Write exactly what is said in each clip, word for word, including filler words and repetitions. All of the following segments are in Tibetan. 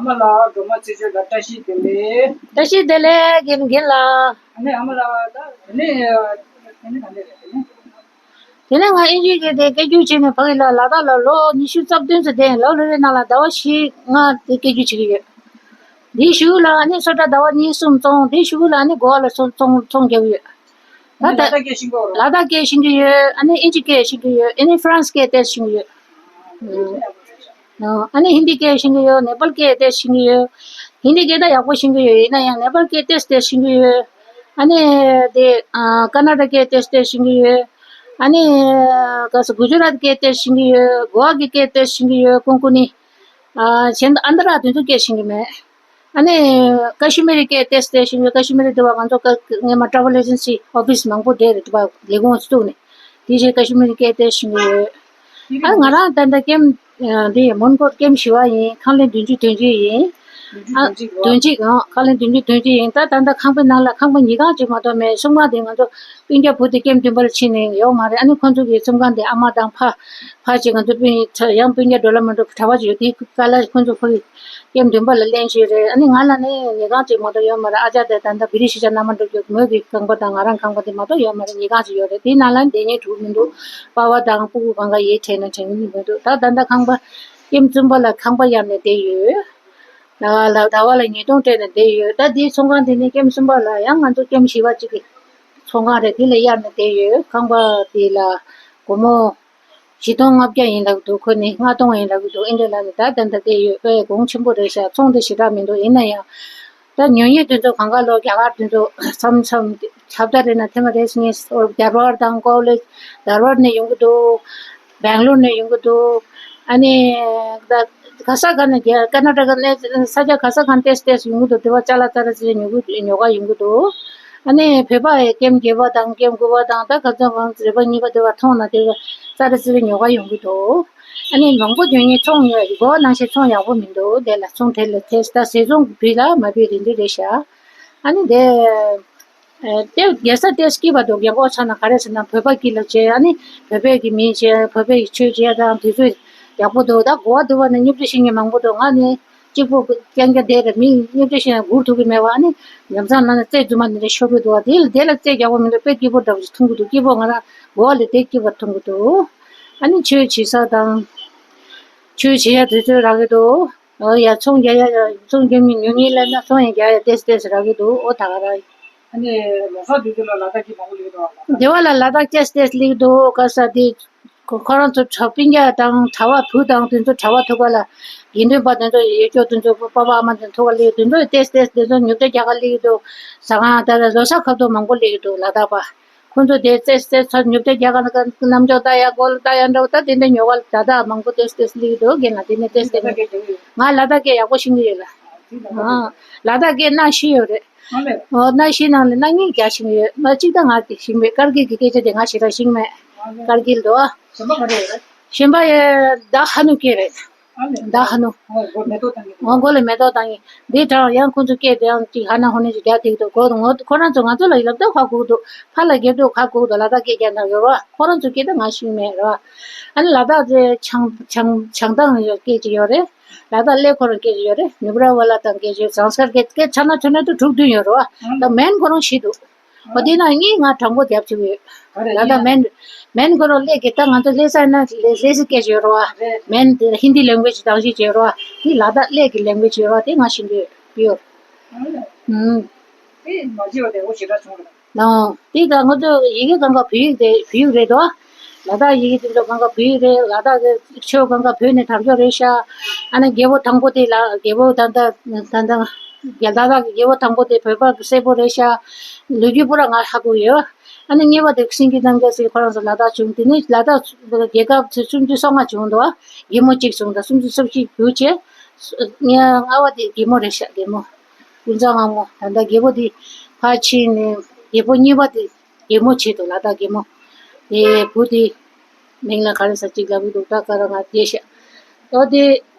ཨ་མ་ལགས། སྒྲོལ་མ་ཚེ་མཆོག་ལགས། བཀྲ་ཤིས་བདེ་ལེགས། བཀྲ་ཤིས་བདེ་ལེགས། རྒན་རྒན་ལགས། ཨ་ནི་ཨ་མ་ལགས། ད་ཨ་ནི་ཨ་ནི་ག་འདྲ་རེད། ཨ་ནི། དེ་ནས་ང་ཨིན་ཇིའི་སྐད་དེ་སྐད་སྒྱུར་བྱས་ནས་ཕ་གི་ལ་ལ་དྭགས་ལ་ལོ་ཉི་ཤུ་རྩ་བདུན་ཙམ་བསྡད། ལོ་རེ་རེ་ནང་ལ་ཟླ་བ་བཞི་ལྔ་དེ་སྐད་སྒྱུར་བྱེད་ཀྱི་ཡོད། དེའི་གཞུག་ལ་ཨ་ནི་སོ་ཊ་ཟླ་བ་གཉིས་གསུམ་བཙོང་། དེའི་གཞུག་ལ་ཨ་ནི་གོ་བ་ལ་སོང་བཙོང་བཙོང་རྒྱག་གི་ཡོད། ད་ལྟ་ལ་དྭགས་སྐད་ཤེས་ཀྱི་ཡོད་རེད། ལ་དྭགས་སྐད་ཤེས་ཀྱི་ཡོད། ཨ་ནི་ཨིན་ཇི་སྐད་ཤེས་ཀྱི་ཡོད། ཨ་ནི་ཧྥ་རན་སི་སྐད་ཏོག་ཙམ་ཤེས་ཀྱི་ཡོད། ཨ་ནི་ཧིན་དི་སྐད་ཤེས་ཀྱི་ཡོད། ནེ་པཱལ་སྐད་ཏོག་ཙམ་ཤེས་ཀྱི་ཡོད། ཧིན་དི་སྐད་ད་ཡག་པོ་ཤེས་ཀྱི་ཡོད། ཡིན་ན་ཡང་ནེ་པཱལ་སྐད་ཏོག་ཙམ་ཤེས་ཀྱི་ཡོད། ཨ་ནི་དེ་ཨ་ཀ་ན་ཌ་སྐད་ཏོག་ཙམ་ཤེས་ཀྱི་ཡོད། ཨ་ནི་ག་ས་གུ་ཇུ་རཱཏ་སྐད་ཏོག་ཙམ་ཤེས་ཀྱི་ཡོད། གོ་ཝ་གི་སྐད་ཏོག་ཙམ་ཤེས་ཀྱི་ཡོད། ཀུན་ཀུ་ནི། ཨ་གཞན་ཨན་དྷ་ར་དེ་ཚོ་སྐད་ཤེས་ཀྱི་མེད། ཨ་ནི་ཀ་ཤི་མིར་སྐད་ཏོག་ཙམ་ཤེས་ཀྱི་ཡོད། ཀ་ཤི་མིར་དེ་བ་ང་ཚོ་ཀ་སྔས་མ་ཊ་རེ་ཝལ་ཨེ་ཇེན་སི་ཨོ་ཕིས་མང་པོ་དེ་རེད་པ། ལས་ཁུངས་བཙུགས་ནས། དེ་བཞིན་ཀ་ཤི་མིར་སྐད་ཏོག་ཙམ་ཤེས་ཀྱི་ཡོད། ཨ་ང་རང་ད་ལྟ་ཀེམ་འདི་མོན་གྷོ་ཀེམ་བཞི་པ་ཡིན། ཁང་ལས་བདུན་ཅུ་དོན་གཅིག་ཡིན། ཨ་བདུན་ཅུ་དོན་གཅིག་ཨང་། ཁང་ལས་བདུན་ཅུ་དོན་གཅིག་ཡིན། ད་ད་ལྟ་ཁང་པའི་ནང་ལ་ཁང་པ་ཉིས་ཁང་ཅིག་མ་གཏོགས་མེད། གསུམ་ཁང་དེ་ང་ཚོ་སྤུན་ཀྱག་བུ་དེ་ཀེམ་བདུན་པ་ལ་ཕྱིན་ནས་ཡོད་མ་རེད། ཨ་ནི་ཁོང་ཚོ་གི་གསུམ་ཁང་དེ་ཨ་མ་དང་ཕ་ཕ་ཅིག་ང་ཚོ་སྤུན་ཡང་སྤུན་ཀྱག་འགྲོ་ལ་མ་འགྲོ་གྲྭ་པ་ཅིག་ཡོད། དེ་ག་ལ་ཁོང་ཚོ་ཕ་གི་ཀེམ་བདུན་པ་ལ་ལེན་བཞིན་རེད། ཨ་ནི་ང་ལ་ནི་ཉིས་ཁང་ཅིག་མ་གཏོགས་ཡོད་མ་རེད། ཨ་ཅག་དེ་ད་ལྟ་བི་རི་ཤི་ཅ་མནའ་མ་འགྲོ་རྒྱུ། མོས་ཀྱི་ཁང་པ་དང་ང་རང་ཁང་པ་དེ་མ་གཏོགས་ཡོད་མ་རེད། ཉིས་ཁང་ཅིག་ཡོད་རེད། དེའི་ནང་ལ་བསྡད་མཁན་དྲུག་མི་འདུག་པ་ཕ་དང་སྤུ་གུ་གང་ག་ཡིན་དྲན་ན་དྲན་གྱི་མི་འདུག་ད་ད་ལྟ་ཁང་པ་ཀེམ་གསུམ་པ་ལ་ཁང་པ་གཡར་ནས་བསྡད་ཡོད། ཟླ་བ་ལ་ཟླ་བ་ལ་ཉིས་སྟོང་སྤྲད་ནས་བསྡད་ཡོད། ད་དེའི་ཚོང་ཁང་དེ་ནི་ཀེམ་གསུམ་པ་ལ་ཡང་ང་ཚོ་ཀེམ་བཞི་པ་གཅིག་གི་ཚོང་ཁང་རེད། དེ་ལ་གཡར་ནས་བསྡད་ཡོད། ཁང་པ་དེ་ལ་སྒོར་མོ་བཞི་སྟོང་ལྔ་བརྒྱ་ཡིན་ལབ་འདུག་ཁོ་ནི་ལྔ་སྟོང་ཡིན་ལབ་འདུག་ཨེ་འདྲ་ལབ་ནས་ད་ད་ལྟ་བསྡད་ཡོད། དཔེ་གོང་ཆེན་པོ་རེད་ཤག་ཚོང་དེ་ཞེ་དྲག་མི་འདུག་ཡིན་ན་ཡང་ད་ཉོ་མཁན་དེ་ཚོ་གང་ག་ལོ་རྒྱ་གར་དེ་ཚོ་མཚམས་མཚམས་ཁྱབ་བརྡ་རེད་ན་ཐེངས་མ་རེ་ཟིན་ངེས་དར་བར་དང་ཀོ་ལེ་དར་བར་ནས་ཡོང་གི་འདུག་སྦེང་ལོར་ནས་ཡོང་གི་འདུག་ཨ་ནི་ད་ག་ས་ག་ནས་རྒྱ་ཀ་ན་ཊ་ཀ་ནས་ས་ཆ་ག་ས་ག་ནས་ཏེས་ཏེས་ཡོང་གི་འདུག་དེ་བ་ཅ་ལག་ཙ་ར་ཙི་ར་ཉོ་གི་ཉོ་ག་ཡོང་གི་འདུག་ཨ་ནི་བོད་པ་ཡི་ཀེམ་བརྒྱད་པ་དང་ཀེམ་དགུ་པ་དང་ད་ག་ཚོད་གང་རེ་པ་གཉིས་པ་དེ་བ་མཐོང་ན་དེ་བ་ཙ་ར་ཙི་ར་ཉོ་ག་ཡོང་གི་འདུག་ཨ་ནི་མང་པོ་ཉོ་མཁན་ཚོང་ཡོད། སྒོ་ནང་བཞིན་ཚོང་ཡག་པོ་མི་འདུག་དེ་ལ་ཚོང་དེ་ལ་ཐེ་ད་སེ་ཚོང་བུ་ལ་མ་བུ་རེ་འདི་རེད་ཤག་ཨ་ནི་དེ། ཨེ་དེ་རྒྱལ་ས་དེ་སྐྱིད་པ་འདུག་རྒྱལ་པོ་ཚ་ན་ག་རེ་ཟེར་ན་བོད་པ་སྐྱིད་ལ་བྱས། ཨ་ནི་བོད་པའི་གི་མི་བྱས། བོད་པའི་གི་ཆོས་བྱས་དང་དེ་ཚོ་ཡག་པོ་འདུག་ད་གོ་བ་འདུག་བ་ནི་སྙོབ་སྒྲིག་བྱེད་མཁན་མང་པོ་འདུག་ང་ནི་གཅིག་པོ་རྐྱང་རྐྱང་བསྡད་རེད། མི་སྙོབ་སྒྲིག་བྱེད་ན་སྒུག་ཐུབ་ཀྱི་མེད་བ། ཨ་ནི་ཉམས་ཚང་ནང་ནས་རྩེ་རྫུན་མ་འདི་འདྲ་ཤོར་གི་འདུག་བ། དེ་ལ་དེ་ལ་རྩེ་རྒྱག་པ་མི་འདུག་དཔེ་སྐྱིད་པོ་འདྲ་པོ་ཞིག་མཐོང་གི་འདུག་སྐྱིད་པོ་ང་རང་གོ་བ་ལས་དེ་སྐྱིད་པ་མཐོང་གི་འདུག་ཨ་ནི་ཆོས་བྱེད་ས་དང་ཆོས་བྱེད་ཡ་དེ་ཚོ་རག་གི་འདུག་ཨོ་ཡ་ཚོང་རྒྱག་ཡ་ཚོང་རྒྱག་མི་ཉུང་ཉུང་ལབ་ན་ཚོང་ཡང་རྒྱག་ཡ་ཏེས་ཏེས་རག་གི་འདུག་ཨོ་ད་ག་རང་། ཨ་ནི་ལོ་གསར་དུས་ཚོད་ལ་ལ་དྭགས་ཀྱི་མང་པོ་སླེབས་འདུག་ཨ། དེ་བ་ལ་ལ་དྭགས་ཏེས་ཏེས་སླེབས་འདུག་ག་ས་དེ་ཁོ་ཁོ་རང་ཚོ་གྲྭ་སྤུན་ཀྱག་དང་གྲྭ་པ་བུ་དང་དེ་ཚོ་གྲྭ་པ་ཐུག་པ་ལ་དགེ་འདུན་པ་དེ་ཚོ་ཡོད་ཀྱོག་དེ་ཚོ་པ་ཕ་ཨ་མ་དེ་ཚོ་ཐུག་པ་སླེབས། དེ་ཚོ་ཏེས་ཏེས་དེ་ཚོ་ཉོ་ཆ་རྒྱག་ག་སླེབས་འདུག་ཟ་ཁང་ད་ལ་ལོ་གསར་ཁ་ཐོག་མང་པོ་སླེབས་འདུག་ལ་དྭགས་པ། ཁོང་ཚོ་དེ་རྩེ་རྩེ་ཚོ་ཉོ་ཆ་རྒྱག་ག་ན་ག་གནམ་ལྕགས་ལྟ་ཡ་གོ་ལ་ལྟ་ཡ་འདྲ་བོ་ད་དེ་འདྲ་ཉོ་ག་ལ་ད་ད་མང་པོ་ཏེས་ཏེས་སླེབས་འདུག་རྒན་ལགས་དེ་ནས་ཏེས་ཏེས་ང་ལ་དྭགས་སྐད་ཡག་པོ་ཤེས་ཀྱི་ཡོད་ལ། ཨ་ལ་དྭགས་སྐད་གནའ་ཤེས་ཡོད་རེད། ཨོ་གནའ་ཤེས་ནང་ལ་གནའ་ངེས་རྒྱ་ཤེས་ཀྱི་ཡོད། མ་གཅིག་ད་ང་དེ་ཤེས་མེད། ཀར་གིལ་གྱི་སྐད་ཆ་དེ་ང་ཞེ་དྲག་ཤེས་མེད། ཀར་གིལ་དུ་ཨ། གཞན་པ་ཡ་ད་ཧ་ནུ་སྐད་རེད། ད་ཧ་ནུ། ཨོ་མགོ་ལ་མེ་ཏོག་བཏང་ཡིན། འདི་དྲང་ཡང་ཁོང་ཚོ་སྐད་དེ་ཡང་ཅིག་ཧ་ན་ཧོ་ནི་ཅིག་རྒྱག་ཐིག་འདུག་གོ་འདུག་ངོ་ཁོ་རང་ཚོ་ང་ཚོ་ལ་ཡིན་ལབ་ད་ཧ་གོ་འདུག་ཕ་ལ་རྒྱབ་འདུག་ཧ་གོ་འདུག་ལ་དྭགས་སྐད་རྒྱག་ན་ཡོད་ར། ཁོ་རང་ཚོ་སྐད་ད་ང་ཤེས་མེད་ར། ཨ་ནི་ལ་དྭགས་ཚེ་བྱང་བྱང་བྱང་ཐང་སྐད་ཅིག་ཡོད་རེད། ལ་དྭགས་ཀླད་ཁོ་རང་སྐད་ཅིག་ཡོད་རེད། ནུབ་ར་ཝ་ལ་དང་སྐད་ཅིག་ཟངས་དཀར་སྐད་སྐད་ཆ་ན་ཆ་ན་དུ་དྲུག་བདུན་ཡོད་ར་བ། ད་མན་ཁོ་རང་ཤེས་འདུག་ཨོ་དེ་ན་ངས་ང་དྲང་པོ་རྒྱབ་ཆུག་ཡོད། ལ་དྭགས་མན་མན་གོ་རོ་ལས་ཀྱི་ད་ང་ཚོ་ལས་ས་ན་ལས་ལས་སི་སྐད་ཅིག་ཡོད་ར་བ། མན་དེ་ཧིན་དི་ལེང་གུ་ཨེ་ཇི་དང་ཞིག་ཅིག་ཡོད་ར་བ། དེ་ལ་དྭགས་ཀླད་ཀྱི་ལེང་གུ་ཨེ་ཇི་ཡོད་ར་བ། དེ་ང་ཤེས་འདོད་ཡོད། ཨུམ། དེ་མ་བརྗེད་པ་དེ་འོ་ཞེ་དྲག་བྱུང་རེད། ནའོ། དེ་ད་ང་ཚོ་ཡི་གེ་གང་ག་བོད་ཡིག་དེ་བོད་ཡིག་རེད་དོ། ལ་དྭགས་ཡི་གེ་དེ་ཚོ་གང་ག་བོད་ཡིག་རེད། ལ་དྭགས་ཀྱི་ཆོས་གང་ག་བོད་ནས་དར་ཆོག་རེད་ཤག་ཨ་ནི་རྒྱལ་པོ་དང་པོ་དེ་ལ་རྒྱལ་པོ་ད་ལྟ་ད་ལྟ་རྒྱལ་ལ་དྭགས་ཀྱི་རྒྱལ་པོ་དང་པོ་དེ་བོད་པ་གི་སྲས་པོ་རེད་ཤག་ལོ་རྒྱུས་པུ་ར་ང་ཧ་གོ་ཡོད། ཨ་ནི་གཉིས་པ་དེ་སེང་གེ་རྣམ་རྒྱལ་ཟེར་ཁོ་རང་ཚོ་ལ་དྭགས་བྱུང་། དེ་ནས་ལ་དྭགས་རྒྱལ་ཁབ་ཚོ་སུམ་ཅུ་སོ་ལྔ་བྱུང་འདུག་རྒྱལ་མོ་གཅིག་བྱུང་དང་སུམ་ཅུ་སོ་བཞི་བྱུང་བྱས། ལྔ་པ་དེ་རྒྱལ་མོ་རེད་ཤག་རྒྱལ་མོ། ཀུན་བཟང་དབང་མོ། ད་ལྟ་རྒྱལ་པོ་དེ་ཕར་ཕྱིན་ནས་རྒྱལ་པོ་གཉིས་པ་དེ་རྒྱལ་མོ་བྱེད་དུ་ལ་དྭགས་རྒྱལ་མོ། དེ་བུ་དེ་མིང་ལ་ག་རེ་ཟེར་ཅིག་ལབ་ཀྱི་འདུག་ད་ག་ར་ང་བརྗེད་ཤག་ཨོ་དེ་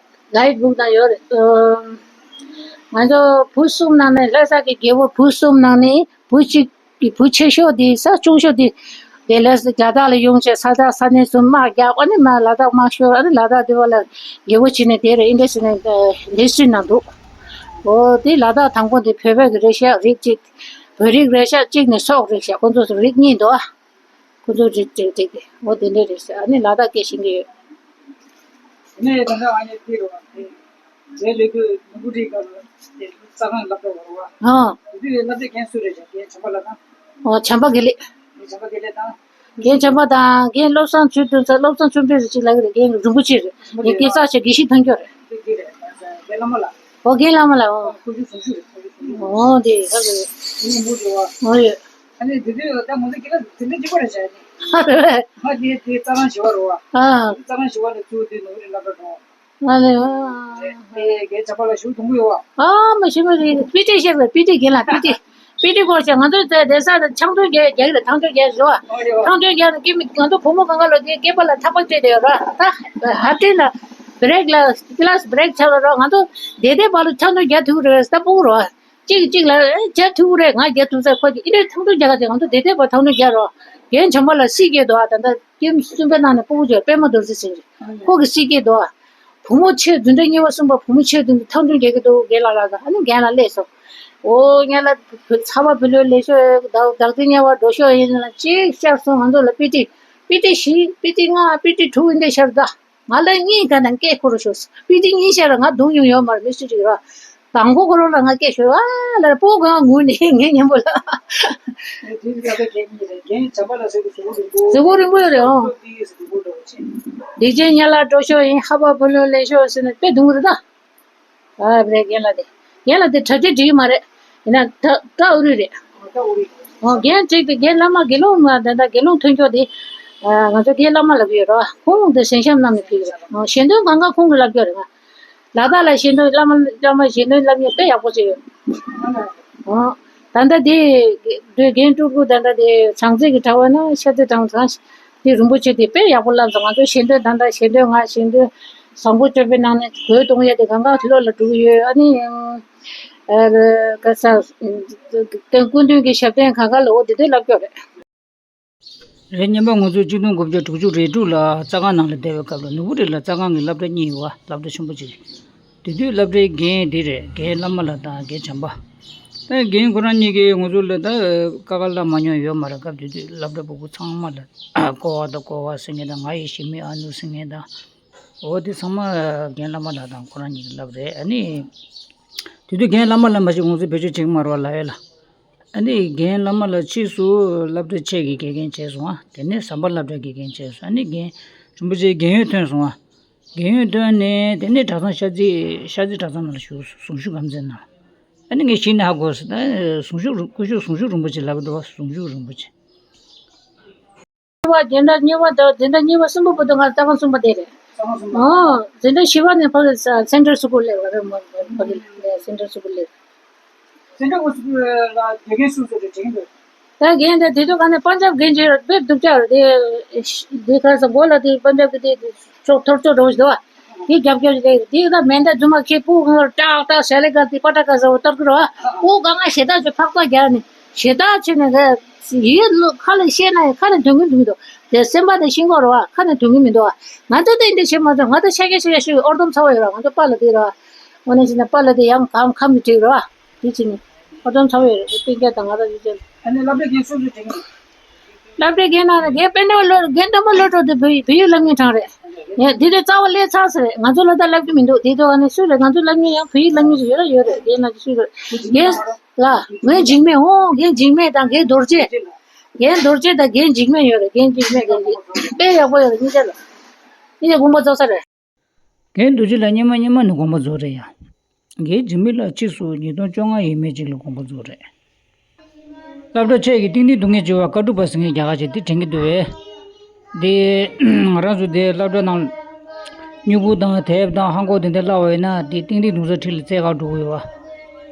གའིཌ་བུག་ན་ཡོད་རེད། ཨོ། ང་ཚོ་བུ་གསུམ་ནང་ནས་ལྷ་ས་གི་རྒྱལ་པོ་བུ་གསུམ་ནང་ནས་བུ་གཅིག་གི་བུ་ཆེ་ཤོས་དེ་ས་ཆུང་ཤོས་དེ་དེ་ལས་རྒྱ་དག་ལ་ཡོང་བྱས་ས་དག་ས་གནས་སུ་དམག་རྒྱག་ཨ་ནི་མ་ལ་དྭགས་དམག་ཤོར་ཨ་ནི་ལ་དྭགས་དེ་བ་ལ་རྒྱལ་པོ་བྱས་ནས་དེ་རེད། ཨིན་ཌི་སི་ནས་ལིས་ཊི་ནང་འདུག་འོ་དེ་ལ་དྭགས་དང་པོ་དེ་བོད་པའི་གི་རེད་ཤག་རིགས་གཅིག་བོད་རིགས་རེད་ཤག་གཅིག་ནི་སོག་རིགས་ཤག་ཁོ་ཚོ་རིགས་གཉིས་འདུག་ཁོ་ཚོ་རིགས་གཅིག་རིགས་དེ་འོ་དེ་འདྲ་རེད་ཤག་ཨ་ནི་ལ་དྭགས་སྐད་ཤེས་ཀྱི་ཡོད། ནས་ད་ལྟ་ཨ་ནི་དེ་རུ་དེ་རྗེས་ལས་དུས་ནུ་བུ་རིགས་ག་རུ་དེ་རྩ་ཁང་ལབ་པ་རུ་བ། ཨ། དེ་དུས་ལབ་དེ་རྒན་སུ་རེད་ཤག་རྒན་བྱམས་པ་ལ་ད། ཨོ་བྱམས་པ་དགེ་ལེགས། རྒན་བྱམས་པ་དགེ་ལེགས་དང་། རྒན་བྱམས་པ་དང་རྒན་བློ་བཟང་ཆོས་སྒྲོན་ཚ་བློ་བཟང་ཆོས་འཕེལ་ཟེར་ཅིག་ལབ་ཀྱི་རེད། རྒན་རིན་པོ་ཆེ་རེད། རྒན་སྐལ་བཟང་ཆེ་དགེ་བཤེས་ཐང་སྐྱོན་རེད། རྒན་བླ་མ་ལགས། ཨོ་རྒན་བླ་མ་ལགས། ཨོ། ཁོ་ཚོ་ཟུང་ཞུ་རེད། ཁོ་ཚོ་ཟུང་ཞུ། ཨོ་དེ་ཧ་གོ་ཡོད། ངས་མུ་འགྲོ་བ། ཨོ་ཡོད། ཨ་ནི་དེ་དུས་ད་ང་ཚོ་སྐྱེ་ལ་དེ་འདྲ་གཅིག་པ་རེད་བྱས་ནས། ང་དེ་དེ་རྩ་ཁང་བཞི་པ་རེད་བ། ཨ། རྩ་ཁང་བཞི་པ་ལ་ཚུར་དེ་ནུ་རི་ལབ་ར་འགྲོ། ང་ལ། དེ་རྒན་བྱམས་པ་ལ་ཞུ་དུང་གི་ཡོད་བ། ཨ་མ་ཞུ་མ་རེད། པི་ཏི་བཤད་པ་པི་ཏི་རྒན་ལགས་པི་ཏི། པི་ཏི་སྐོར་བཤད། ང་ཚོ་དེ་དེ་ས་དང་ཆང་འཐུང་རྒྱག་རྒྱག་གི་རེད། ཐང་འཐུང་རྒྱག་རེད་བ། ཨོ་རེད་བ། ཐང་འཐུང་རྒྱག་ན་སྐྱེ་མི་ང་ཚོ་བུ་མོ་གང་ག་ལོ་དེ་སྐེད་པ་ལ་ཐག་པ་སྤྲད་དེ་ཡོད་ར། ད་ཧབ་ཏེ་ལ་བྷི་རེག་ལ་ཀི་ལ་སི་བྷི་རེག་ཆགས་ལ་ར། ང་ཚོ་དེ་དེ་བར་ལ་ཆང་འཐུང་རྒྱག་ཐུབ་རེད་ད་སྤུ་གུ་ར། གཅིག་གིས་གཅིག་ལ་ཨེ་བྱ་ཐུག་རེད། ང་རྒྱ་ཐུག་ཚར། ཁོ་གིས་ཨི་རེད་ཐང་ཐུག་རྒྱ་ག་ཅིག་ང་ཚོ་དེ་དེ་བར་ཐང་ཐུག་རྒྱ་རོགས། རྒན་བྱམས་པ་ལ་སྲིད་སྐྱེས་འདུག་ཨ་ད་ལྟ་ཀེམ་གསུམ་པའི་ནང་ནས་སྤུ་གུ་ཅིག་པད་མ་རྡོ་རྗེ་ཟེར་གྱི། ཁོ་གིས་སྲིད་སྐྱེས་འདུག་ཨ། བུ་མོ་ཆེ་བདུན་ཕྲག་གཉིས་པ་གསུམ་པ་བུ་མོ་ཆེ་བདུན་ཐང་ཐུག་རྒྱག་གི་འདུག་རྒན་ལགས་ལ་ཨ་ནི་རྒན་ལགས་སླེབས་སོང་། ཨོ་ངས་ལ་ཚ་བ་བུ་ལོན་ལས་ཤོག་ད་བདག་འཛིན་དམྱལ་བ་འགྲོ་ཤོག་ཡིན་ལ་གཅིག་ཤར་སོང་། ང་ཚོ་ལ་པི་ཏི་པི་ཏི་བཞི་པི་ཏི་ལྔ་པི་ཏི་དྲུག་འདི་ཤར་ད། ང་ལ་གཉིས་ག་ནང་སྐད་ཁོ་རུ་ཤོར། པི་ཏི་གཉིས་ཤར་ང་རྡུང་ཡོང་ཡོད་མ་རེད། མི་སུ་ཅིག་ར། དང་པོ་ཁོ་རང་ལ་ང་སྐད་ཤོར་ཨ་ལ་སྤོ་གང་ངུ་ནས་ངའི་མཉམ་པོ་ལ། རྒན་རྒན་བྱམས་པ་ལ་ཟེར་གི་གཟུགས་པོ་རིང་པོ། གཟུགས་པོ་རིང་པོ་ཡོད་རེད་ཨང་། སྡིག་ཅན་དམྱལ་བར་འགྲོ་ཤོག་ཡིན། ཧ་བ་བུ་ལོན་ལེན་ཤོག་ཟེར་ནས་དཔེ་རྡུང་གི་རེད་ད། ཨ་རེད། རྒན་ལགས་དེ། རྒན་ལགས་དེ་གྲ་སྒྲིག་འགྲིག་གི་མ་རེད། ཡིན་ན་ད་ད་ཨུ་རུ་རེད། ཨོ་རྒན་གཅིག་དེ་རྒན་བླ་མ་དགེ་སློང་མ་དེ་འདྲ་དགེ་སློང་ཐོན་ཀྱོག་དེ། ང་ཚོ་རྒན་བླ་མ་ལབ་ཀྱི་ཡོད་རེད་བ། ཁོང་དེ་གཞན་ཤམ་གནང་ནས་ཕེབས་ཀྱི་རེད། ཨོ་ཞལ་འདོན་གང་ག་ཁོང་གིས་ལབ་ཀྱི་ཡོད་རེད་ང་། ལ་དྭགས་ལ་ཞལ་འདོན་བླ་མ་བླ་མ་ཞལ་འདོན་ལབ་མཁན་དཔེ་ཡག་པོ་བྱས་ཡོད། ཨོ། ད་ལྟ་དེ་དེ་རྒན་སྤྲུལ་སྐུ་ད་ལྟ་དེ་བྱང་རྩེ་གི་གྲྭ་པ་ན་ཤར་རྩེ་དྲང་ཚང་དེ་རིན་པོ་ཆེ་དེ་དཔེ་ཡག་པོ་བསླབས་སོང་། ང་ཚོ་ཞལ་འདོན་ད་ལྟ་ཞལ་འདོན་ང་ཞལ་འདོན་བཟང་པོ་སྤྱོད་པའི་ནང་ནས་གོས་གཏོང་ཡ་དེ་གང་ག་བློ་ལ་འགྲོ་གི་ཡོད། ཨ་ནི་ཨ་ག་ས་སྐུ་མདུན་གྱི་ཞབས་བརྟན་གང་ག་ལ་འོ་དེ་དུས་བསླབ་ཀྱི་ཡོད་རེད། རེད། སྔོན་མ་ང་ཚོ་གཅིག་སྟོང་དགུ་བརྒྱ་དྲུག་ཅུ་རེ་དྲུག་ལ་རྩ་ཁང་ནང་ལ་བསྡད་པའི་སྐབས་ལ་ནོར་བུ་རི་ལ་རྩ་ཁང་གི་སློབ་གྲྭ་གཉིས་ཡོད་པ། སློབ་གྲྭ་ཆེན་པོ་གཅིག་དེ་དུས་སློབ་གྲྭའི་འགན་དེ་རེད། རྒན་བླ་མ་ལགས་དང་རྒན་བྱམས་པ། ད་རྒན་ཁོ་རང་གཉིས་ཀྱིས་ང་ཚོ་ལ་ད་ཀ་ཁ་བསླབ་མ་མྱོང་ཡོད་མ་རེད། སྐབས་དེ་དུས་སློབ་གྲྭ་ཕྲུ་གུ་ཚང་མ་ལ་ཀོ་བ་དང་ཀོ་བ་ཟེར་མཁན་དང་ང་ཡི་ཞི་མི་ཨ་ནུ་ཟེར་མཁན་དང་། འོ་དེ་ཚང་མ་རྒན་བླ་མ་ལགས་དང་ཁོ་རང་གཉིས་ཀྱིས་བསླབས་རེད། ཨ་ནི་དེ་དུས་རྒན་བླ་མ་ལགས་མ་གཞི་ང་ཚོ་བེད་སྤྱོད་བྱེད་ཀྱི་མ་རེད་པ་ལབ་ཡོད་ལ། ཨ་ནི་རྒན་བླ་མ་ལགས་ཕྱིས་སུ་སློབ་གྲྭ་ཆེ་གི་དགེ་རྒན་བྱས་སོང་ཨ། དེ་ནས་ཟམ་པ་སློབ་གྲྭའི་དགེ་རྒན་བྱས་སོང་། ཨ་ནི་རྒན་རིན་པོ་ཆེ་རྒན་ཡོལ་ཐོན་སོང་ཨ། རྒན་ཡོལ་ཐོན་ནས་དེ་ནས་གྲྭ་ཚང་ཤར་རྩེ་ཤར་རྩེ་གྲྭ་ཚང་ནང་ལ་བཞུགས་སོང་། གཞུང་སྒམ་ཚན་ནང་། ཨ་ནི་ངས་གཞི་ནས་ཧ་གོ་སོང་། ད་གཞུང་ཞབས་སྐུ་ཞབས་གཞུང་ཞབས་རིན་པོ་ཆེ་ལབ་ཀྱི་འདུག་པ། གཞུང་ཞབས་རིན་པོ་ཆེ། བ་སྡེ་འདྲ་གཉིས་པ་དང་སྡེ་འདྲ་གཉིས་པ་གསུམ་པ་བར་དུ་ང་རྩ་ཁང་གསུམ་པ་དེ་རེད། རྩ་ཁང་གསུམ་པ། ཨོ། སྡེ་འདྲ་བཞི་པ་ནས་ཕ་གི་ས་སེན་ཊར་སི་ཀུལ་སླེབས་པ་རེད་མོ། ཕ་གི་ལ་སེན་ཊར་སི་ཀུལ་སླེབས། སེན་ཊར་སི་ཀུལ་ལ་དགེ་རྒན་སུ་ཚོ་རེད་དྲན་གྱི་འདུག་ད་རྒན་དེ་དེ་དུས་ག་ནས་པན་ཇབ་རྒན་ཅིག་ཡོད་རེད། དཔེ་སྡུག་ཅག་རེད། དེ་དེ་ག་ས་མགོ་ལ་དེ་པན་ཇབ་གི་དེ་ཅོག་ཐོར་ཅོག་འདྲ་བོ་ཞིག་འདུག་བ། དེ་རྒྱབ་རྒྱབ་ཞིག་ལེགས་རེད། དེ་ད་མེ་མདའ་རྫུན་མ་ཁྱེར་སྤུ་གུ་ལ་ཏག་ཏག་ཞལ་ལས་དཀར་དེ་པ་ཏྲ་ཀ་ཟེར་བ་གཏོར་གི་རེད་བ། སྤུ་གུ་གང་ག་ཞེ་དྲག་ཅིག་ཕག་ཚག་རྒྱག་ནས། ཞེ་དྲག་བྱས་ནས་ཁ་ཡིད་ལ་ཁ་ལ་བཤད་ན་ཡང་ཁ་ནས་ཐོན་གི་མི་འདུག་དེ་སེམས་པ་དང་ཤེས་ཀྱི་རེད་བ། ཁ་ནས་ཐོན་གི་མི་འདུག་བ། ང་ཚོ་དེ་འདྲ་བྱེད་མ་ཐུབ། ང་ཚོ་ཤ་སྐྱ་ཤ་སྐྱ་ཤོད་ཨོར་ཌོམ་ཚ་བོ་ཡོད་ར། ང་ཚོ་པཱ་ལགས་དེ་ར། དངོས་གནས་བྱས་ན་པཱ་ལགས་དེ་ཡང་གམ་ཁམ་གྱི་བྲིས་ར། དེ་བྱས་ནས་ཨོར་ཌོམ་ཚ་བོ་ཡོད་ར། སྤུན་ཀྱག་དང་ང་ར་ཡོད་ཅན། ཨ་ནི་སློབ་གྲྭ་རྒན་སུ་ཚོ་དྲན་གི་འདུག་སློབ་གྲྭའི་རྒན་ནང་རེད། རྒན་དཔེ་འདྲ་བ་ལོ་རྒན་དང་པོ་ལོ་གྲོགས་དེ་བོད་ཡིག་བོད་ཡིག་སློབ་གཉེར་གྲངས་རེད། ངས་དེ་དུས་རྩ་བ་ལས་ཚར་ཟེར་རེད། ང་ཚོ་ལ་ད་སློབ་རྒྱུ་མི་འདུག་དེ་དུས་ཨ་ནི་སུ་རེད། ང་ཚོ་སློབ་གཉེར་ཡང་བོད་ཡིག་སློབ་གཉེར་ཞིག་ཡོད་ར་ཡོད་རེད། རྒན་ནང་སུ་རེད། རྒན་ལ་ངའི་འཇིགས་མེད་ཧོ། རྒན་འཇིགས་མེད་དང་རྒན་རྡོ་རྗེ། རྒན་རྡོ་རྗེ་དང་རྒན་འཇིགས་མེད་ཡོད་རེད། རྒན་འཇིགས་མེད་རྒན་འཇིགས་དཔེ་ཡག་པོ་ཡོད་རེད་གཉིས་ཆ་ལ། གཉིས་ཆ་དགོངས་པ་རྫོགས་ས་རེད། རྒན་རྡོ་རྗེ་ལགས་སྔོན་མ་སྔོན་མ་ནས་དགོངས་པ་རྫོགས་རེད་ཡ། རྒན་འཇིགས་མེད་ལགས་ཕྱིས་སུ་ཉིས་སྟོང་བཅོ་ལྔ་ཡས་མས་ཅིག་ལ་དགོངས་པ་རྫོགས་རེད། སློབ་གྲྭ་ཆེ་གི་ཏིང་ཏིང་སྡུག་བསྔལ་བྱེད་པ་དཀའ་སྒྲུབ་པ་ཟེར་མཁན་རྒྱ་གར་ཅིག་དེ་དྲན་གྱི་འདུག་བས། དེ་ང་རང་ཚོ་དེ་སློབ་གྲྭ་ནང་སྨྱུ་གུ་དང་དེབ་དང་ཧང་གོ་དེ་འདྲ་བསླབས་པ་ཡིན་ན་དེ་ཏིང་ཏིང་སྡུག་ས་འཁྲིས་ལ་རྩེད་གར་འགྲོ་གི་ཡོད་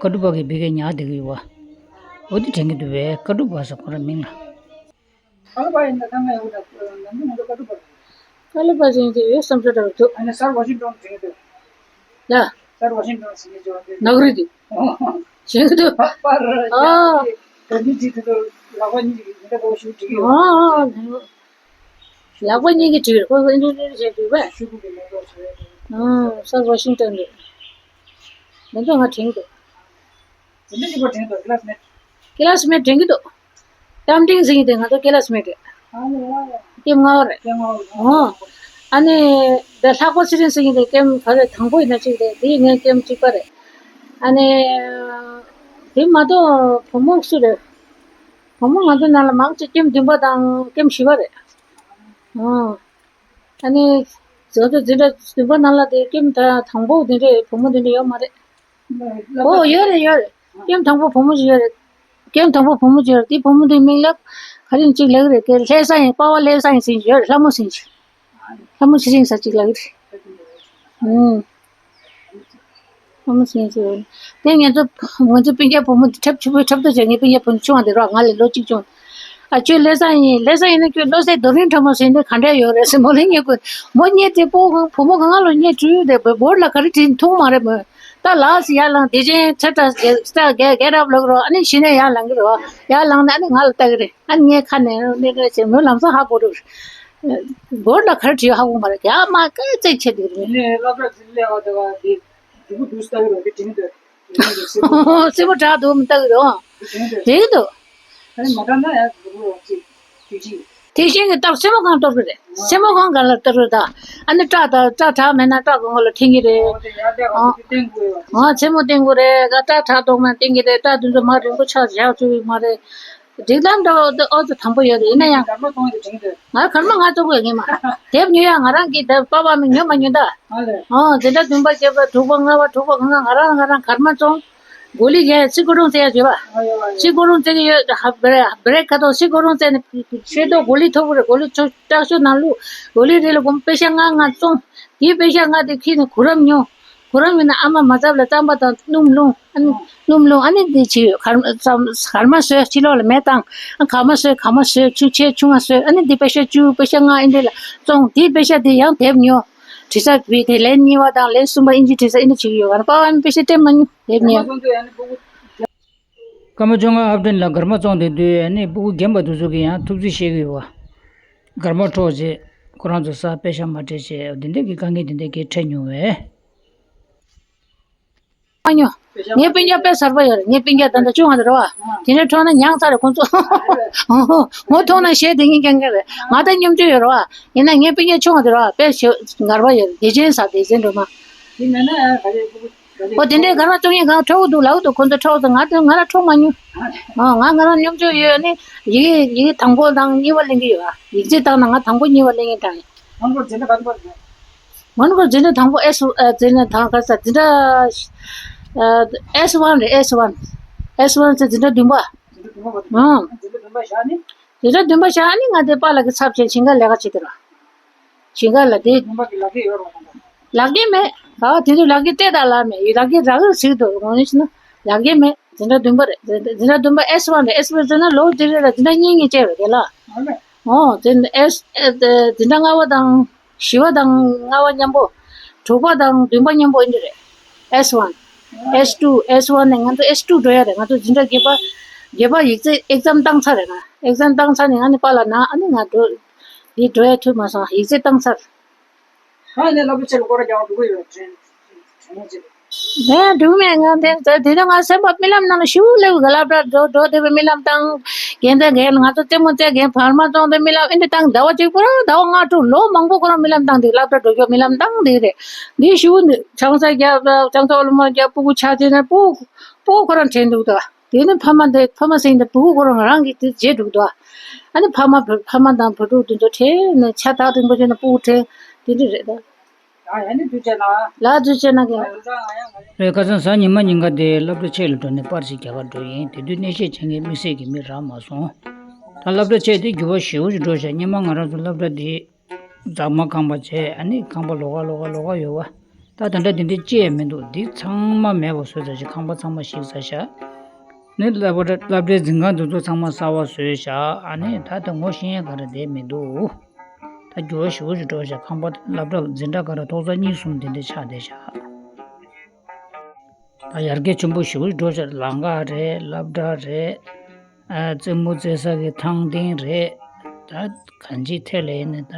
པ། དཀའ་སྒྲུབ་པ་གི་ཕ་གིར་ཉར་བསྡད་ཀྱི་ཡོད་པ། འོ་དེ་དྲན་གྱི་འདུག་བས། དཀའ་སྒྲུབ་པ་ཟེར་ཁོ་རང་མིང་ལ། ཀ་ལི་པ་ཡིན་ན་ད་ང་ཡོང་ད་ནམ་རྒྱུན་ང་ཚོ་ཀ་ལི་པ་རེད། ཀ་ལི་པ་ཟེར་གྱི་ཡོད་བསམ་ཚུལ་འདྲ་བོ་འདུག་ཨ་ནི་སར་ཝ་ཤིང་ཏོན་ཟེར་གྱི་འདུག་ཡ། སར་ཝ་ཤིང་ཏོན་ཟེར་གྱི་འདུག་ནག་རིགས་དེ། ཨོ། ཟེར་གྱི་འདུག་པར་ཨ། ཡ་གི་ག་ནི་ཅི་དེ་ཚོ་ལག་པ་གཉིས་ཀྱིས་འདི་འདྲ་པོ་ཞིག་བྲིས་ཡོད། ཨོ་ཨོ། ལག་པ་གཉིས་ཀྱིས་བྲིས་ཡོད། ཁོ་ཚོ་ཨིན་ཏྲེ་ནེཊ་བྱས་བྲིས་པས། ཤོག་གུ་གི་མེ་ཏོག་བྱས་ཡོད། ཨོ་སར་ཝ་ཤིང་ཏོན་རེད། མེ་ཏོག་ང་དྲན་གྱི་འདུག་འདི་གཅིག་པ་དྲན་འདུག་ཀི་ལ་སི་མེད། ཀི་ལ་སི་མེད་དྲན་གྱི་འདུག་རྟ་མགྲིན་ཟེར་གྱི་དེ་ང་ཚོ་ཀི་ལ་སི་མེད་རེད། ཨ་ནི་ཨ་ནི་ཀེམ་ལྔ་པ་རེད། ཀེམ་ལྔ་པ་རེད། ཨོ། ཨ་ནི་འདི་ལྷག་པ་ཚེ་རིང་ཟེར་གྱི་དེ་ཀེམ་ག་རེ་དང་པོ་ཡིན་ན་གཅིག་རེད། དེ་ངའི་ཀེམ་གཅིག་པ་རེད། ཨ་ནི་དེ་མ་གཏོགས་བུ་མོ་སུ་རེད། བུ་མོ་ང་ཚོ་ནང་ལ་མང་ཆེ་ཀེམ་བདུན་པ་དང་ཀེམ་བཞི་པ་རེད། ཨོ། ཨ་ནི་ང་ཚོ་འཛིན་གྲྭ་བདུན་པ་ནང་ལ་དེ་ཀེམ་ད་དང་པོ་དེ་འདྲས་བུ་མོ་དེ་འདྲས་ཡོད་མ་རེད། ཨོ་ཡོད་རེད་ཡོད་རེད། ཀེམ་དང་པོ་བུ་མོ་ཞིག་ཡོད་རེད། ཀེམ་དང་པོ་བུ་མོ་ཞིག་ཡོད་རེད། དེ་བུ་མོ་དེའི་མིང་ལ་ག་རེ་གཅིག་ལབ་ཀྱི་རེད། དེ་ལྷ་ས་ཡིན། པ་ཝ་ལྷ་ས་ཡིན་ཟེར་གྱི་ཡོད་རེད། ལྷ་མོ་ཟེར་གྱི། ལྷ་མོ་ཚེ་རིང་ཟེར་གཅིག་ལབ་ཀྱི་རེད། ཨུམ། ལྷ་མོ་ཚེ་རིང་ཟེར་བ། དེ་ང་ཚོ་ང་ཚོ་སྤུན་ཀྱག་བུ་མོ་འཁྲབ་ཆུ་བོའི་འཁྲབ་སྟོན་བྱས། ངའི་སྤུན་ཀྱག་བུ་མོ་ཆུང་བ་དེ་རོགས་ང་ལས་ལོ་གཅིག་ཆུང་། ཨ་ཁྱོད་ལྷ་ས་ཡིན། ལྷ་ས་ཡིན་ན་ཁྱོད་བློ་གསལ་རྡོ་རིང་ཁྲ་མོ་ཟེར་ནས་ག་འདྲ་ཡོད་རེད་ཟེར། མོ་ལ་བསྙད་དགོས། མོ་བསྙད་དེ་སྤུ་གུ་བུ་མོ་གང་ག་ལོ་བསྙད་བཅུག་དེ་བོ་བོར་ལ་ག་རེ་བྲིས་མཐོང་མ་རེད་མོ། ད་ལགས་སེ་ཡར་ལངས། བདེ་ཆེན་ཚེ་ཁྲ་རྒྱལ་རྒྱལ་རབས་ལབ་རོགས། ཨ་ནི་གཞི་ནས་ཡར་ལངས་ཀྱི་རེད་བ། ཡར་ལངས་ནས་ཨ་ནི་ང་ལ་ལྟ་གི་རེད། ཨ་ནི་ངའི་ཁ་ནས་སྣེ་ཁ་བྱས། མོ་ལམ་སང་ཧ་གོ་འགྲོ་གི་རེད། སྒོར་ལ་ག་རེ་བྲིས་ཧ་གོ་མ་རེད། ཡ་མ་སྐད་ཅིག་ཆེ་འདུག་རེད། ངས་སློབ་གྲྭ་ཚུར་སླེབས་པ་དེ་བ་དེ་སྒྱུ་གུ་འདུག་ལྟ་གི་རེད། དེ་དྲན་འདུག་སེམས་པ་དྲག་འདུག་མི་ལྟ་གི་རེད། དེ་དྲན་འདུག་རེད་འདུག་ཨ་ནི་མ་དྲག་ན་ཡ་སྒྱུ་གུ་ཅིག་དུས་ཅིག་དེ་བཞིན་གྱི་སྟབས་སེན་མོ་གང་གཏོར་གི་རེད། སེན་མོ་གང་ག་ལ་གཏོར་གི་རེད། ད་ཨ་ནི་སྐྲ་དང་སྐྲ་དྲག་མེད་ན་སྐྲ་གང་ག་ལ་འཐེན་གྱི་རེད། ཨོ་དེ་ཡར་བསྡད་པ་དེ་བསྟན་དགོས་ཡོད་པ། ཨོ་སེན་མོ་བསྟན་དགོས་རེད། སྐྲ་དྲག་མདོག་མེད་བསྟན་གྱི་རེད། སྐྲ་དེ་ཚོ་མ་རིང་པོ་ཆགས་བཞག་བཅུག་གི་མ་རེད། སྒྲིག་ལམ་འདྲ་བོ་འདི་ཨོ་ཙི་དམ་པོ་ཡོད་རེད། ཡིན་ན་ཡང་གར་མ་གཏོང་ཡོད་དྲན་གྱི་འདུག་ང་གར་མ་ང་གཏོང་དགོས་ངེས་མ། དེབ་ཉོ་ཡ་ང་རང་གིས་དེབ་པ་པ་མི་ཉོ་མ་ཉོ་ད། ཨ་ལས། ཨོ་འཛིན་གྲྭ་བདུན་པ་བརྒྱད་པ་དྲུག་པ་ལྔ་པ་དྲུག་པ་གང་ག་ང་རང་ང་རང་གར་མ་བཙོང་། གོ་ལི་གས་ཚིག་གོ་རུང་རྩེ་ཡ་བྱེད་པ། ཨ་ཡོད་ཨ་ཡོད། ཚིག་གོ་རུང་རྩེ་གི་ཡོད། ཧ་བེ་རེ་བེ་རེ་ཁ་ཐོག་ཚིག་གོ་རུང་རྩེ་ནས་ཤེས་རྟོགས་གོ་ལི་ཐོབ་གི་རེད། གོ་ལི་ཚོ་སྐྲག་ཤོས་ནང་བླུགས། གོ་ལི་རེ་ལ་གོམ་པེ་ཤ་ལྔ་ལྔ་བཙོང་། དེའི་པེ་ཤ་ལྔ་དེ་ཁྱེར་ནས་གུ་རམ་ཉོ། གུ་རམ་ཡིན་ན་ཨ་མ་མ་ཚབ་ལ་རྩམ་པ་དང་སྣུམ་བླུགས། ཨ་ནི་སྣུམ་བླུགས། ཨ་ནི་འདི་བྱེད་ཡོད། གར་རྩམ་གར་མ་བཟོས། ཕྱི་ལོགས་ལ་མེ་བཏང་། ཨ་གར་མ་བཟོས། གར་མ་བཟོས། ཆུ་ཆེ་ཆུང་ང་བཟོས། ཨ་ནི་འདི་པེ་ཤ་བཅུ་པེ་ཤ་ལྔ་ཨེ་འདྲ་ལ་བཙོང་། དེའི་པེ་ཤ་དེ་ཡང་དེབ་ཉོ། དྲི་ཟ་བི་དེ་ལན་གཉིས་པ་དང་ལན་གསུམ་པ་ཨིན་ཇི་བྲིས་ས་ཨེ་འདྲ་བྱེད་ཀྱི་ཡོད། ང་རང་པ་ཨ་ནི་པེ་ཤ་སྟེར་མ་མྱོང་། དེབ་ཉོ། སྐར་མ་བཅོ་ལྔ་ཨབ་ཏན་ལ་གར་མ་བཙོང་དེ་དུས་ཨ་ནི་སྤུ་གུ་རྒན་པ་དེ་ཚོ་གིས་ཡང་ཐུགས་རྗེ་ཆེ་གི་ཡོད་པ། གར་མ་འཕྲོག་བྱས་ཁོ་རང་ཚོ་ས་པེ་ཤ་མ་སྤྲད་བྱས། འདི་འདྲ་གི་དཀའ་ངལ་འདི་འདྲ་གི་འཕྲད་མྱོང་བས། མ་ཉོ། ངའི་སྤུན་ཀྱག་དཔེ་གསར་པ་ཡོད་རེད། ངའི་སྤུན་ཀྱག་ད་ལྟ་ཆུང་བ་དེ་རེད་བ། དེ་འདྲ་འཕྲོག་ན་མྱངས་ཚར་རེད་ཁོང་ཚོ། ངོ་མཐོང་ན་ཞེ་བདེ་ངེས་རྐྱང་རྐྱང་རེད། ང་ད་སྙོམ་ཆུང་ཡོད་རེད་བ། ཡིན་ན་ངའི་སྤུན་ཀྱག་ཆུང་བ་དེ་རེད་བ། དཔེ་ཞེ་ངར་པ་ཡོད་རེད། བདེ་ཆེན་ཟ། བདེ་ཆེན་སྒྲོལ་མ། དེ་མེད་ན་ཡང་ག་རེ་སྤུ་གུ། ཨོ་དེ་འདྲའི་ག་རེ་བཙོང་ཡས་གང་འཕྲོག་འདུག་ལབ་འདུག་ཁོང་ཚོ་འཕྲོག་འདུག་ང་ཚོ་ང་རང་འཕྲོག་མ་མྱོང་། ཨ་ང་ང་རང་སྙོམ་ཆུང་ཡོད་ནི། ཡི་གེ་ཡི་གེ་དང་པོ་དང་གཉིས་པ་ལེན་གྱི་ཡོད་ཨ། ཡིག་ཆ་བཏང་ན་ང་དང་པོ་གཉིས་པ་ལེན་གྱི་དང་། ཁོང་ཚོ་འཛིན་གྲྭ་ག་ཚོད་པ་རེད། མོན་གྷོ་འཛིན་གྲྭ་དང་པོ་ཨེས་ཨ་འཛིན་གྲྭ་དང་ག་ས་འཛིན་གྲྭ་ཨ་ཨེས་ཝན་རེད། ཨེས་ཝན། ཨེས་ཝན་ཚེ་འཛིན་གྲྭ་བདུན་པ། འཛིན་གྲྭ་བདུན་པ་བ། ཨང་། འཛིན་གྲྭ་བདུན་པ་བཞག་ནི། འཛིན་གྲྭ་བདུན་པ་བཞག་ནི་ང་དེ་པཱ་ལགས་ཀྱི་ཚབ་བྱས་ཞིང་ཁ་ལས་ཀ་བྱེད་དེ་ར། ཞིང་ཁ་ལ་དེ། བདུན་པ་གི་ལག་འཁྱེར་ཡོད་རེད་བ། ལག་འཁྱེར་མེད། ག་བ་དེ་དུས་ལག་འཁྱེར་སྟེར་དང་ལབ་མེད། ཡི་ལག་འཁྱེར་རག་གི་ཟིག་འདུག་ངོ་ནས་ཤི་ན་ལག་འཁྱེར་མེད། འཛིན་གྲྭ་བདུན་པ་རེད། འཛིན་གྲྭ་བདུན་པ་ཨེས་ཝན་རེད། ཨེས་ཝན་ཟེར་ན་ལོ་དེ་རེད་ལ་འཛིན་གྲྭ་གཉིས་གཉིས་བཅས་རེད་དེ་ལ། ཨ་ལས། ཨོ་དེ་ཨེས་ཨེ་དེ་འཛིན་གྲྭ་ལྔ་པ་དང་བཞི་པ་དང་ལྔ་པ་མཉམ་པོ། དྲུག་པ་དང་བདུན་པ་མཉམ་པོ་ཨེ་འདྲ་རེད། ཨེས་ཝན། ཨེས་ཊུ། ཨེས་ཝན་ནས་ང་ཚོ་ཨེས་ཊུ་འགྲོ་ཡ་རེད། ང་ཚོ་འཛིན་གྲྭ་བརྒྱད་པ། བརྒྱད་པ་ཡིག་ཚད་ཨེག་ཛམ་བཏང་ཚར་རེད་ང་། ཨེག་ཛམ་བཏང་ཚར་ནས་ཨ་ནི་པཱ་ལགས་ན་ཨ་ནི་ང་འགྲོ། འདི་འགྲོ་ཡ་ཐུབ་མ་སོང་། ཡིག་ཚད་བཏང་ཚར། ཨ་ནི་སློབ་གྲྭ་ཆེ་ལ་སྐོར་ར་རྒྱག་འགྲོ་གི་ཡོད་དྲན་དྲན་མོ་ཅིག་ངས་འགྲིག་མེད། ང་དེ་དེ་དེ་ང་སེམས་པ་རྨི་ལམ་ནང་ལ་ཞུ་ལེ་གི་སློབ་གྲྭ་འགྲོ་འགྲོ་དེ་བའི་རྨི་ལམ་བཏང་། རྒན་དང་རྒན་ང་ཚོ་རྩེད་མོ་རྩེ་མཁན་བར་མ་བཙོང་དེ་རྨི་ལམ་ཨེ་འདྲ་བཏང་། ཟླ་བ་གཅིག་པུ་ར་ཟླ་བ་ལྔ་དྲུག་ལོ་མང་པོ་ཁོ་རང་རྨི་ལམ་བཏང་དེ་སློབ་གྲྭ་འགྲོ་རྒྱུ་རྨི་ལམ་བཏང་དེ་རེད། འདི་ཞུ་ནི་ཆང་ས་རྒྱབ་ཆང་ས་ཨོ་ལོ་མ་རྒྱབ་སྤུ་གུ་ཆ་ཆེ་ན་སྤུ་སྤུ་གུ་ཁོ་རང་དྲན་འདུག་ད། དེ་ནི་ཕ་མ་འདི་ཕ་མ་སེང་འདི་སྤུ་གུ་ཁོ་རང་རང་གི་དེ་བརྗེད་འདུག་ད། ཨ་ནི་ཕ་མ་བུ་ཕ་མ་དང་བུ་ཕྲུག་དེ་ཚོ་དྲན་ནས་ཆ་ཐག་རིང་པོ་བྱས་ན་སྤུ་གུ་དྲན་དེ་འདྲ་རེད་ད། ཡ་ཡ་ནི་དུས་ཆེ་ན། ལ་དུས་ཆེ་ན་གི་ལ། རེད། ཁ་སང་གཟའ་ཉི་མ་ཉིན་ཀ་དེ་སློབ་གྲྭ་ཆེ་ལ་འགྲོ་ནས་པར་ཞིག་རྒྱག་ག་འགྲོ་ཡིན། དེ་དུས་གནས་བཤད་བྱེད་མཁན་དམིགས་བསལ་གྱི་མི་རག་མ་སོང་། ད་སློབ་གྲྭ་ཆེ་དེ་འགྱུར་བ་ཞེ་པོ་ཞིག་འགྲོ་ཤག་སྔོན་མ་ང་རང་ཚོ་སློབ་གྲྭ་དེ་འཛག་མ་ཁང་པ་བྱས། ཨ་ནི་ཁང་པ་ལོགས་ཀ་ལོགས་ཀ་ལོགས་ཀ་ཡོད་པ། ད་ད་ལྟ་དེ་འདྲ་ཅི་ཡང་མི་འདུག་འདི་ཚང་མ་མེད་པ་བཟོས་ཚར་ཤག་ཁང་པ་ཚང་མ་བཤིག་ཚར་ཤག་ནི་སློབ་གྲྭ་སློབ་གྲྭའི་འཛིན་ཁང་དེ་ཚོ་ཚང་མ་གསར་པ་བཟོས་ཤག་ཨ་ནི་ད་ལྟ་ངོ་ཤེས་ཡས་ག་རེ་བསྡད་མི་འདུག་ད་འགྱུར་བ་ཞེ་པོ་ཞིག་འགྲོ་ཤག་ཁང་པ་སློབ་གྲྭ་འཛིན་གྲྭ་ག་རེ་ཐོག་ས་གཉིས་གསུམ་དེ་འདྲ་ཆགས་བསྡད་ཤག་ད་ཡར་རྒྱས་ཆེན་པོ་ཞེ་པོ་ཞིག་འགྲོ་ཤག་ལམ་ཁ་རེད། སློབ་གྲྭ་རེད། ཨ་རྩེད་མོ་རྩེ་ས་གི་ཐང་སྟེང་རེད། ད་གང་ཅིའི་ཐད་ལ་ཡིན་ནའི་ད་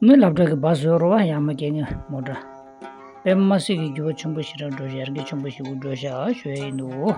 ནི་སློབ་གྲྭ་གི་བ་བཟོས་རོ་བ་ཡང་མ་སྐྱེ་ངེས་མོ་འདྲ། དཔེ་མ་སྲིད་ཀྱི་འགྱུར་བ་ཆེན་པོ་ཞིག་རང་འགྲོ་ཤག་ཡར་རྒྱས་ཆེན་པོ་ཞེ་པོ་འགྲོ་ཤག་ཞུ་ཡ་ཡིན་འདུག